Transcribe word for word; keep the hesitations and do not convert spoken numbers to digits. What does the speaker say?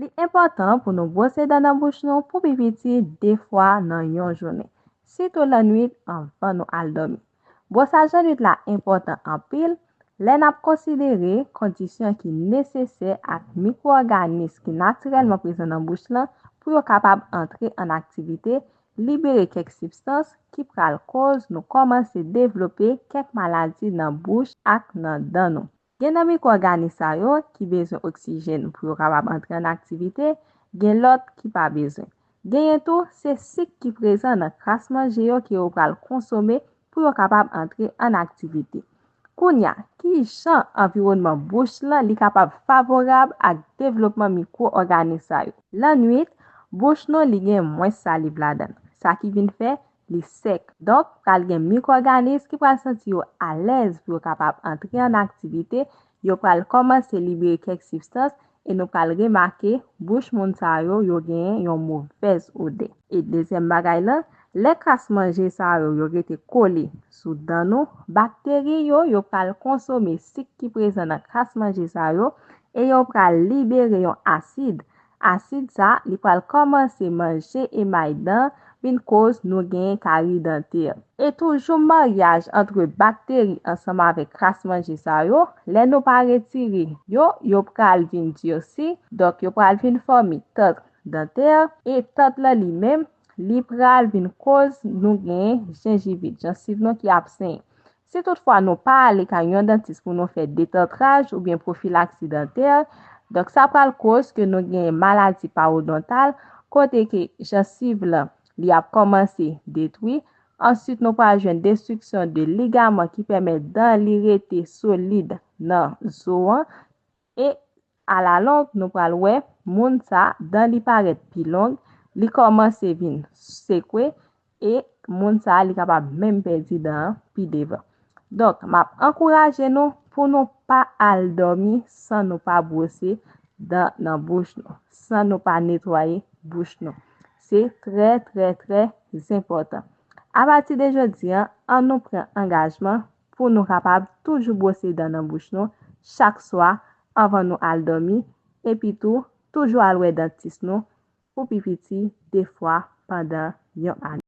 Li enpòtan pou nou bwose dan nan bouch nou pou pi piti de fwa nan yon jounen, sitou lannwit anvan nou al dòmi. Bwosaj lannwit la enpòtan anpil lè n ap konsidere kondisyon ki nesesè ak mikwo-òganis ki natirèlman prezan nan bouch lan pou yo kapab antre an aktivite, libere kèk sibstans ki pral koz nou kòmanse devlope kèk maladi nan bouch ak nan dan nou. Gen nan mikwo-òganis sa yo ki bezwen oksijèn pou yo kapab antre an aktivite, gen lòt ki pa bezwen. Genyen tou, se sik ki prezan nan kras manje yo ke yo pral konsome pou yo kapab antre an aktivite. Kounye a, ki jan anviwònman bouch lan li kapab favorab ak devlopman mikwo-òganis sa yo? Lannwit, bouch nou li gen mwens saliv ladan l, sa ki vin fè li sèk. Donk, pral gen mikwo-òganis ki pral santi yo alèz pou yo kapab antre an aktivite, yo pral kòmanse libere kèk sibstans e nou pral remake bouch moun sa yo, yo genyen yon movèz odè. E dezyèm bagay lan, lè kras manje sa yo, yo rete kole sou dan nou, bakteri yo, yo pral konsome sik ki prezan nan kras manje sa yo e yo pral libere yon asid. Asid sa, li pral kòmanse manje emay dan, vin koz nou gen kari dantè. E toujou maryaj antre bakteri ansanm avèk kras manje sa yo, lè nou pa retire yo, yo pral vin dirsi, donk yo pral vin fòme tant dantè, e tant lan li menm, li pral vin koz nou gen jenjivit, jansiv nou ki ap senyen. Si toutfwa nou pa ale kay yon dantis pou nou fè detantraj oubyen pwofilaksi dantè, donk sa pral koz ke nou gen maladi parodontal, kote ke jansiv lan li ap kòmanse detwi. Answit, nou pral jwenn destriksyon de ligaman ki pèmèt dan li rete solid nan zo an. E alalong, nou pral wè moun sa, dan li parèt pi long, li kòmanse vin sekwe, e moun sa, li kapab menm pèdi dan an pi devan. Donk, m ap ankouraje nou pou nou pa al dòmi san nou pa bwose dan nan bouch nou, san nou pa netwaye bouch nou. Se trè, trè, trè enpòtan. Apati de jodi an, an nou pran angajman pou nou kapab toujou bwose dan nan bouch nou chak swa anvan nou al dòmi, epi tou, toujou al wè dantis nou pou pi piti de fwa pandan yon ane.